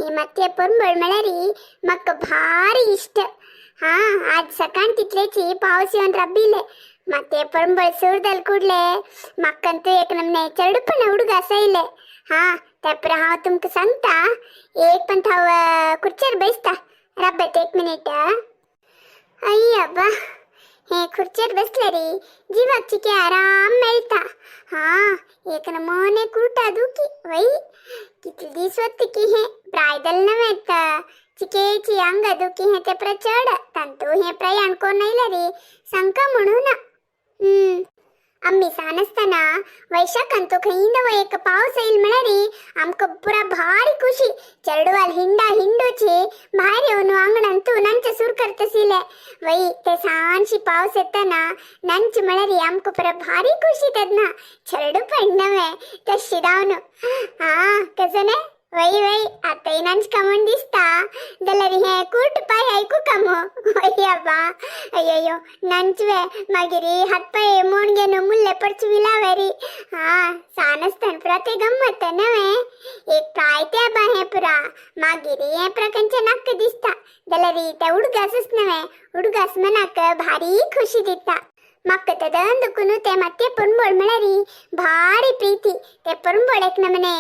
ही मातये पोरंबळ म्हळ्यार म्हाका भारी इश्ट. हा आज सकाळ तितलेची पावस येवन रब्बिले मातये पोरंबळ सुरदल कुडले म्हाकांतू एक नमने चेडूपण हुडग आसयले. हा तेपरा हांव तुमकां सांगता एक पण हांव खुर्चेर बसता रब्बत एक मिनिट. अय्य अब्बा हे खुर्चेर बसल्यारी जिवाक चिके आराम मेळटा. हा एक नमूने कुर्टा दुखी वै कितले दीस वत की हे प्रायदल नव्हेत चिकेची अंग दुखी हे ते प्रचड तांतू हे प्रयाण कोण येयले रे सांका म्हणून. आम्ही सान आसतना वैशाखांतू खंयींद एक पावस येईल म्हळ्यार आमकां पुरा भारी खुशी. चेडवाल हिंडा हिंडूची भायर येवन आंगणांतू नंच सुर करतशिले वै ते सानशी पावस येतना नंच म्हळ्यार आमकां पुरा भारी खुशी तेन्ना चेडू पण नव्हे तशी धावन. हा कसं ने वै वै आतां नंच कमून दिसता जाल्यार हे कुर्ट पाय आयकू कामो वय अब्बा अय्यो नंचवे मागीर हातपाय मोण घेवन मुल्ले पडचे विलावेरी. हा सान आसतना पुरा ते गम्मत नव्हे एक प्राय ते आबा हे पुरा मागीर हे पुरा खंयचे नाक्क दिसता जाल्यार ते उडगासच नव्हे उडगास मनाक भारी खुशी दिता. म्हाका तदन दुखून ते मातये पोरंबळ म्हळ्यार भारी प्रीती. ते पोरंबळ एक नमने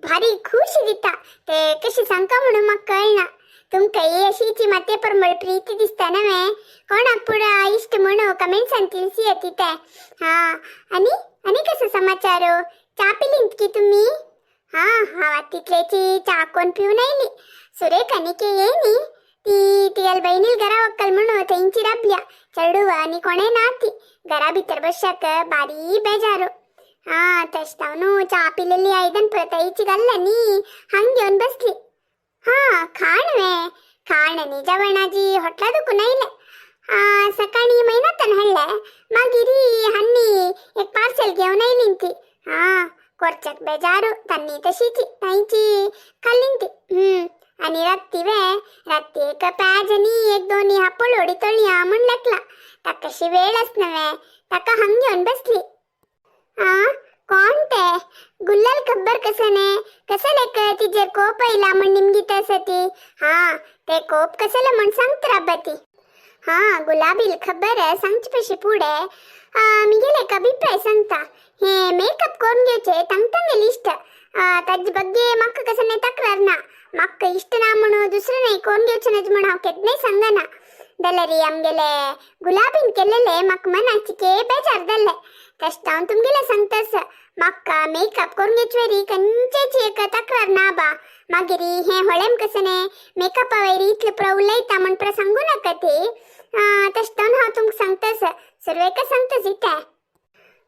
भारी खुशी दिता ते कशी सांगका म्हणून म्हाका कळना. तुमकां ही अशीची मातये पोरंबळ प्रीती दिसता नव्हे कोणाक पुरा इश्ट म्हणू कमेंट्सान तिलसी येती ते. हा आनी आनी कसो समाचार च्या पिलींत की तुमी? हा हांव तितल्याची च्या कोण पिवन आयली. सुरेखा निके येयनी ती तिगेल बहिणील घरा वक्कल म्हणून थंयची राबल्या चेडूव आनी कोणें ना ती घरा भितर बसशाक बारी बेजारो. हा तशें हांव न्हू च्या पिलेली आयदन पळय घाल्ल्या न्ही हांग घेवन बसली. हा खाण वे खाण आनी जेवणाजी हॉटला दुखून आयले. सकाळी मैनातान हाडले मागीर हान्नी एक पार्सल घेवन आयली ती. हा कोरच्याक बेजारू तान्नी तशीची तांची खाल्ली ती. आनी राती वे राती एक प्याज आनी एक दोन हापोलोडी तळया म्हूण लेखला ताका कशी वेळ आसना वे ताका हांग घेवन बसली. आ कोण ते गुल्लाल खबर कसं ने कसं लेक तिजेर कोप आयला म्हण निमगीत आसा ती. हा ते कोप कसले म्हण सांगता राबा ती. हा गुलाबील खबर सांगचे पशी पुढे मिगेले एक अभिप्राय सांगता. हे मेकअप करून घेवचे तांगतांगेले इश्ट ताजे बग्गे म्हाका कसं नाही तक्रार ना म्हाका इश्ट ना म्हणून दुसरें नाही करून घेवचें ना म्हण हांव केन्नाय सांगना. जाल्यार आमगेले गुलाबीन केलेले म्हाका मनाची के बेजार जाल्ले. तशें हांव तुमगेले सांगतास म्हाका मेकअप करून घेवचे खंयचेच एक तक्रार ना बा. मागीर हे होळेम कसं ने मेकअपा वयर इतलें पुरो उलयता म्हण पुरो सांगू नाका ती. तशें हांव तुमकां सांगतास सुरवेक सांगतास इतें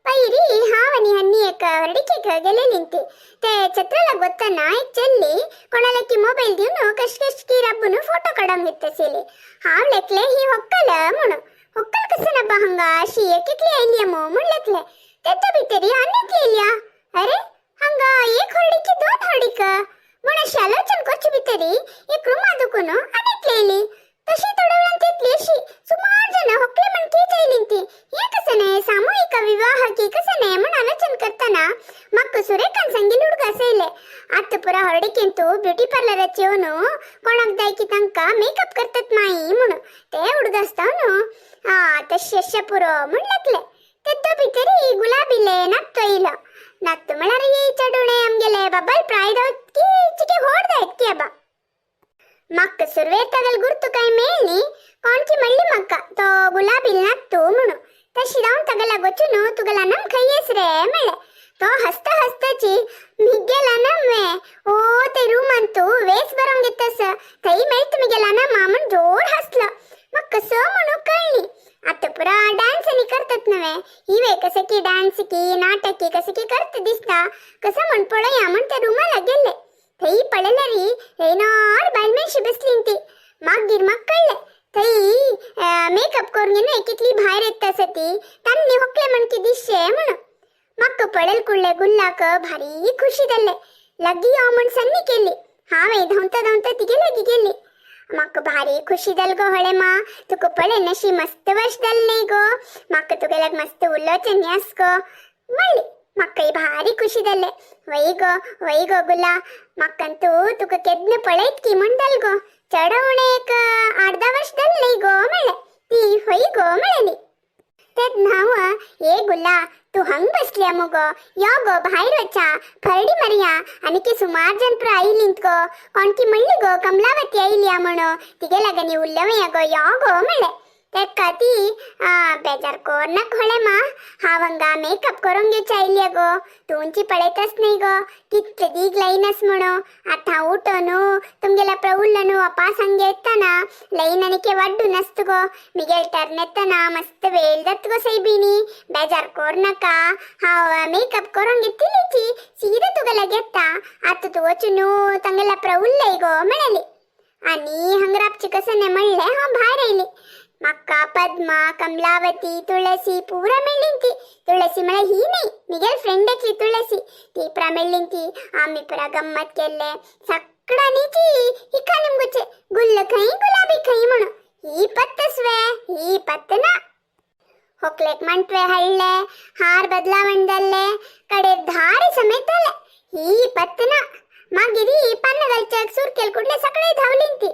पयरी हांव आनी हन्नी एक व्हडलिकेक गेलेली ती. ते छत्रालाक वतना एक चल्ली कोणाला की मोबायल दिवन कश कश की रब्बून फोटो काडूंक घेतशिली. हांव लेखले ही होक्कल म्हणून होक्कल कसं नब्बा हांगा अशी एक एकली आयली मो म्हूण लेखले तेतो भितरी आनी येयल्या. अरे हांगा एक हळडीकी दोन हळडीक म्हूण अशी आलोचन करचे भितरी एक रुमा दुखून आनी येयली. तशी थोड्या वेळान तितली अशी सुमार जाणां होकले म्हण कीच आयली ती. हे कसं न्हय सामुहीक विवाह की कसं न्हय म्हण आलोचन करतना म्हाका सुरेखान सांगिल्ले उडगास येयले. आतां पुरा हळडीकेंतू ब्युटी पार्लराचे येवन कोणाक जाय की तांकां मेकअप करतात माई म्हणून ते उडगास न्हू. हा तशें अशें पुरो म्हण लेखले तेद्दो भितरी गुलाबीले नात्तो येयलो. नात्तो म्हळ्यार ही चेडूणे आमगेले बाबाल प्राय की चिके होड जायत की आबा. म्हाका सुरवेर तागेल गुर्तू काय मेळ्ळी कोणची म्हणली म्हाका तो गुलाबील नात्तू म्हणून. तशी रावन तागेला वचून तुगेला नाम खंयस रे म्हणले. तो हसता हसताची मिगेला नाम वे ओ ते रुमांतू वेस बरोवन घेतस थंय मेळत मिगेला नाम म्हण जोर हसलो. मग कसं म्हणू कळली. आता पुरा डान्स आणि करतात नव्हे हिवे कसं की डान्स की नाटक की कसं की करत दिसता कसं म्हण पळया म्हण त्या रुमाला गेले. थंय पळयल्यारी येणार बायल मनशी बसली ती. मागीर म्हाका कळ्ळें थंय मेकअप करून घेवन कितली भायर येता आसा ती तांणी होकले म्हण की दिसचे म्हणून. म्हाका पळयल कुडले गुल्लाक भारी खुशी जाल्ले. लागीं यो म्हण सन्नी केली. हांवें धांवता धांवता तिगे लागीं गेली. म्हाका भारी खुशी जाल गो हळे मा तुका पळय अशी मस्त वर्ष जालें न्ही गो म्हाका तुगेल्याक मस्त उलोवचें न्ही आस गो म्हणली. म्हाकाय भारी भारी खुशी जाल्ले. वय गो वय गो गुला, म्हाकांतू तुका केन्ना पळयत की म्हूण जाल गो. चड उणें एक अर्दा वर्स जालें न्ही गो म्हणलें. ती हय गो म्हणली. तेन्ना हांव ए गुला तूं हांग बसल्या मुगो, यो गो भायर वचा, फरडी मारया. आनीक सुमार जन पुरो आयलींत गो. कोणकी म्हणली गो कमलावती आयल्या म्हणून, तिगे लागून उलोवया गो, यो गो म्हणलें. तेका ती बेजार कोरनाक होळे मा, हांव हांगा मेकअप करून घेवचे आयल्या गो, तुमची पळयतच न्ही गो कितले दीग लायन आस म्हणून. आतां उठोन तुमगेल्या प्रउल्लन वापास हांगा येतना लायन आनीक वाड्डून आसता गो. मिगेल टर्न येतना मस्त वेळ जाता गो सायबिणी, बेजार कोरनाका. हांव मेकअप करून घेतिल्लीची सीधा तुका लागीं येता. आतां तूं वचून तांगेल्या प्रउल्लय गो म्हळ्याली. आनी हांगा राबचें कसं न्ही म्हणलें हांव भायर आयली. म्हाका पद्मा, कमलावती, तुळसी पुरा मेळ्ळी ती. तुळसी म्हळ्यार ही न्ही, मिगेल फ्रेंडाची तुळसी, ती पुरा मेळ्ळी ती. आमी पुरा गम्मत केल्ले सगळ्यांनीची हिका निमगुचे गुल्ल खंय गुलाबी खंय म्हणून. ही पत्तस्वे ही पत्त ना. होकलेक मंटवे हाडले, हार बदलावण जाल्ले, कडेर धारे समेत जाले. ही पत्त ना. मागीर पन्न घालच्याक सुरकेल कुडले सगळे धांवलीं ती.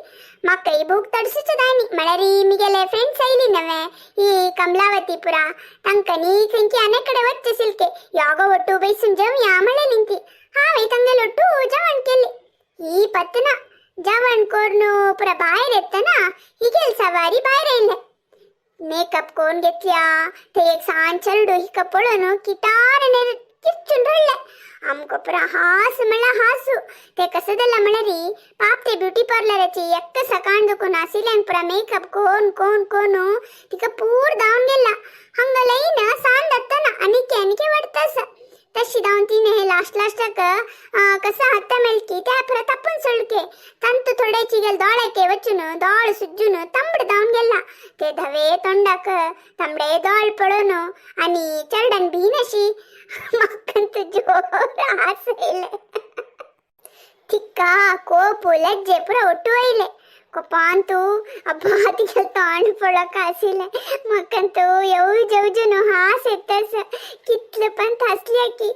म्हाकाय भूक तडसूच जायनी. म्हळ्यार मिगेले फ्रेंड्स आयली नवे ही कमलावती पुरा, तांकां न्ही खंयची आनी कडेन वचचे सिलके, यो गो ಒಟ್ಟು ಬೈಸುನ್ जेवया म्हणलेली ती. हांवें तांगेले ಒಟ್ಟು जेवण केले. ही पत्त ना. जेवण करून पुरा भायर येतना हिगेल सवारी भायर आयले. मेकअप करून घेतल्या ते एक सान चेडू हिका पळोवन किटार किरचून रडले. आमकां पुरा हास म्हणल्यार हासू. ते कसं जालां म्हळ्यार पाप ते ब्युटी पार्लराची एक्क सकाळ दुखून आशिल्ल्यान पुरा मेकअप कोन कोन कोन तिका पूर धांवन गेला. हांगा लईन सान जातना आनीके आनीके वाडत आसा. तशी धांवन तिणे लास्ट लास्टाक कसं हत्त मेळकी त्या पुरा तप्पून सोडके. ತಂತು थोडेची गेल दोळ्याके वचून दोळ सुज्जून तांबड धांवन गेला. ते धवे तोंडाक तांबडे दोळ पळोवन आनी चेरडान भीन अशी म्हाकांतू जोर हास येयले. तिका कोप लज्जे पुरा ಒಟ್ಟು आयले. कोपांतू अब्बा तिगेलें तोंड पळोवंक आशिल्लें. म्हाकांतू येवज येवजून हास येतास. कितले पण हासली की.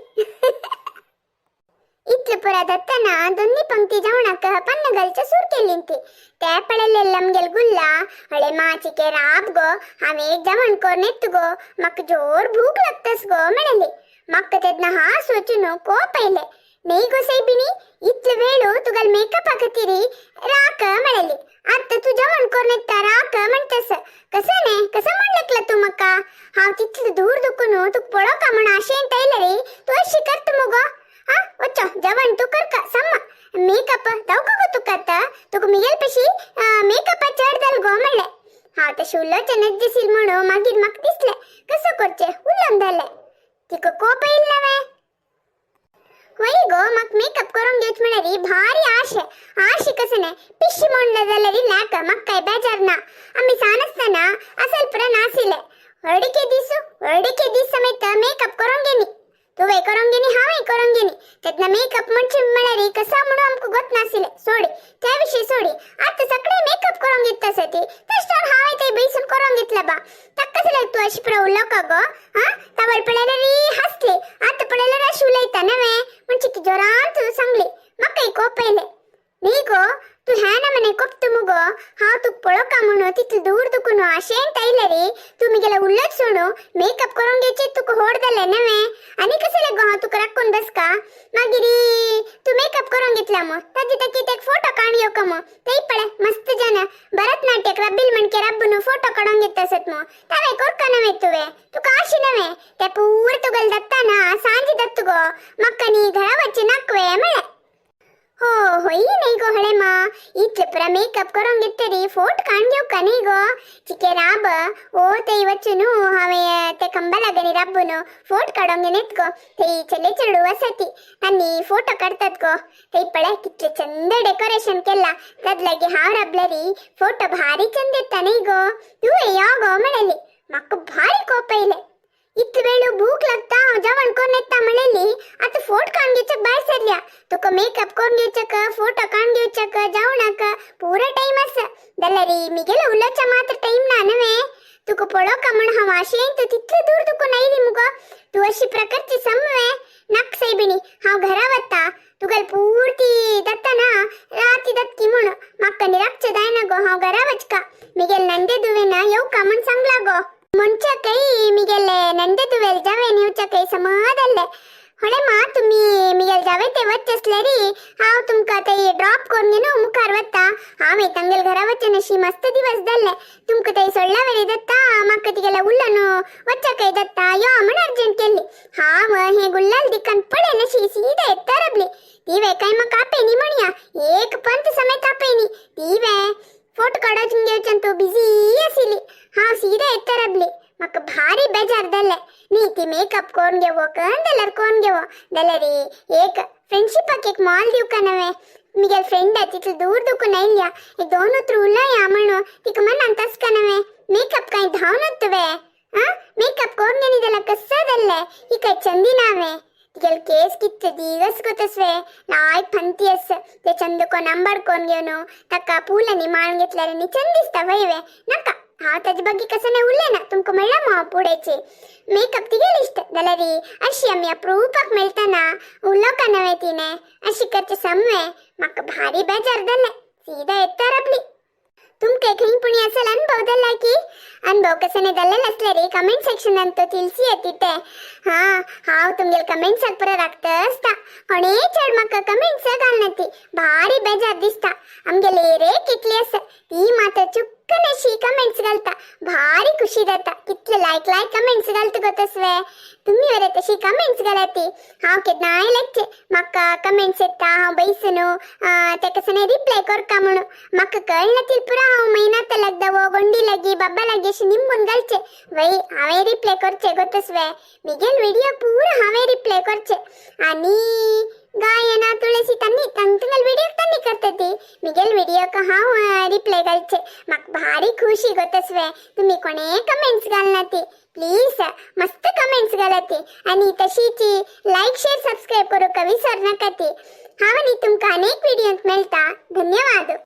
इतले पुरा जातना दोन्ही पंक्ती जेवणाक पन्न घालचे सूर केली ती. ते पळयलें आमगेल गुल्ला हळे माचिके राब गो, हांव एक जेवण करून येत गो, म्हाका जोर भूक लागतस गो म्हणली. म्हाका तेन्ना हास वचून कोप आयले. न्ही गो सायबिणी, इतले वेळ तुगेल मेकअपा खातीर राक म्हणली, आतां तूं जेवण करून येता राक म्हणटस. कसं न्ही कसं म्हणलेकला तूं म्हाका? हांव तितले दूर दुखून तुका पळोवका म्हूण आशेन येयलें रे, तूं अशी करता मुगो? हा वचो जेवण तूं करका सम्मा, मेकअप दावका गो तुका आतां, तुका मिगेल पशी मेकअपा चड जाल गो म्हणलें. हांव तशें उलोवचें नज दिसील म्हणून मागीर म्हाका दिसलें कसं करचें, उलोवन जालें. तिका कोप येयलो नवें. वय गो म्हाका मेकअप करून घेवच म्हळ्यार भारी आशे. आशे कसं न्ही पिशी म्हणलं जाल्यार नाका, म्हाका काय बेजार ना. आमी सान आसतना असल पुरा नाशिल्ले. हळडिके दीस हळडिके दीस समेत मेकअप करून घेनी, तुवें करून घेनी, हांवें करून घेनी. तेन्ना मेकअप म्हणजे म्हळ्यार कसा म्हणून आमकां गोत नाशिल्लें. सोडी त्या विशीं सोडी, आतां सगळे मेकअप करून घेता आसा ती, तशें हांवें ते बैसून करून घेतला बा. ताका कसं तूं अशी पुरा उलोवका गो? हा तवळ पळयल्यार हासली, आतां पळयल्यार अशी उलयता नवें म्हणजे की जोरान तूं सांगली. म्हाकाय कोप येयलें. न्ही गो तूं ह्या ना म्हणे कोपता मुगो, हांव तुका पळोवका म्हणून तितले दूर दुखून आशेन येयलें रे, तूं मिगेले उल्लच सोडू मेकअप करून घेवचे तुका होड जालें नवें. आनी कसं गो हांव तुका राखून बसका? मागीर तूं मेकअप करून घेतला मग ताजे ताकी एक फोटो काडून येवका मग. तेय पळय मस्त जन भरतनाट्यक रब्बील म्हणके रब्बून फोटो काडून घेता आसत मग, तावे कोरका नवें तुवें, तुका आशी नवें ते पूर तुगेले दत्ताना सांजे दत्त गो, म्हाका न्ही घरा वचचें नाकवे म्हळें. हो होई न्ही गो हळे मा, इतले पुरा मेकअप करून घेतली फोट काडून घेवका न्ही गो. चिके राब ओ ते वचून हांवें ते कंबा लागणी राबून फोट काडून घेनेत गो. ते चले चेडू आसा ती तांणी फोटो काडतात गो. ते पळय कितले चंद डेकोरेशन केला, ताज लागी हांव राबल्यारी फोटो भारी चंद येता न्ही गो, तूं यो गो म्हणली. म्हाका भारी कोप येयलें. इतले वेळ भूक लागता हांव जेवण करून येता म्हणलेली, आतां फोट काडून घेवच्याक भायर सरल्या. तुका मेकअप करून घेवच्याक, फोटो काडून घेवच्याक, जेवणाक पुरो टायम आसा, जाल्यार मिगेले उलोवच्या मात्र टायम ना नवें. तुका पळोवका म्हूण हांव आशेन तूं तितले दूर दुखून आयली मुगो, तूं अशी प्रकारची समवे नाक. हांव घरा वता, तुगेल पूर्ती दत्ता ना राती दत्की म्हूण म्हाका निरापचें जायना गो, हांव घरा वचका, मिगेल नंदे दुवेना येवका म्हूण सांगला गो. ಮುಂಚಕೈ ಮಿಗೆಲೆ ನಂದೆ ದುವೆಲ್ जावे येवच्याकय समजल्ले होणे मा तुमी मिगेल जावे ते वचसलेरी हांव तुमकां ते ड्रॉप करून घेवन मुखार वता. हांव तांगेल घरा वचन अशी मस्त दिवस जाल्ले, तुमकां ते सोडला वेळी दत्ता, म्हाका तिगेले उल्लन वच्चाकय दत्ता यो म्हण अर्जंट केल्ली. हांव हे गुल्लाल दिकान पळयन अशी सीधा येता रबली. ती वे काय म्हाका आपयनी म्हणया, एक पंत समेत आपयनी. ती वे फोटो काडोवचें घेवच्यान तूं बिझी आशिल्ली. हांव सीधा येता रबली, म्हाका भारी बेजार जाल्लें. न्ही ती मेकअप कोण घेवो कन जाल्यार कोण घेवो जाल्यार एक फ्रेंडशिपाक एक मोल दिवका नवे. मिगेल फ्रेंड तितले दूर दुखून आयल्या, एक दोन उतर उलया म्हणून तिका मनान तसका नवे. मेकअप काय धांवन तुवे आ मेकअप कोण घेनी जाल्यार कसं जाल्लें, ही काय चंदी नावे. तिगेल केस कितले दिवस गोतसवे लायक फंती आस, ते चंद कोण अंबाड कोण घेवन ताका फुलांनी माळ घेतल्यार आनी चंद दिसता वय वे. नाका, हांव ताजे बगी कसं नाही उरले ना, तुमकां म्हणलां हांव पुडेचे मेकअप तिगेल इश्ट जाल्यार अशी आमी अप्रुपाक मेळटना उलोवका नवे तिणे अशी करचे समवे म्हाका भारी बेजार जालें. सीधा येता रबली. तुमकां खंय पुणी असेल अनुभव जाल्ला की अनुभव कसं नाही जाल्लेलं असले रे कमेंट सेक्शनान तो तिलसी येते ते. हा हांव तुमगेले कमेंट्साक पुरो राखता आसता. कोणेय चड म्हाका कमेंट्स घालना ती भारी बेजार दिसता. आमगेले रे कितली आसा ती मात चुक्कन अशी कमेंट्स घालता, भारी खुशी जाता. कितले लायक लायक कमेंट्स घालता गो तसवे. तुमी वरे तशी कमेंट्स घालाती. हांव केन्नाय लागचे म्हाका कमेंट्स येता, हांव बैसून तेका सने रिप्लाय करका म्हणून. म्हाका कळना ती पुरा हांव मैनात लागदावो गोंडी लागी बाबा लागी अशी निंबून घालचे वय हांवें रिप्लाय करचे गो तसवे. मिगेल विडियो पुरा हांवें रिप्लाय करचे. आनी गायना तुळसी तन्नी तंतुगल विडियो तन्नी करतती, मिगेल विडियोक हांव रिप्लाय घालचे. म्हाका भारी खुशी गो तसवे. तुमी कोणे कमेंट्स घालना ती प्लीज मस्त कमेंट्स घालाती आणि तशीच लाईक शेअर सबस्क्राईब करूका विसर नका ती. हांव आनी तुमकां अनेक व्हिडियोत मेळटा. धन्यवाद.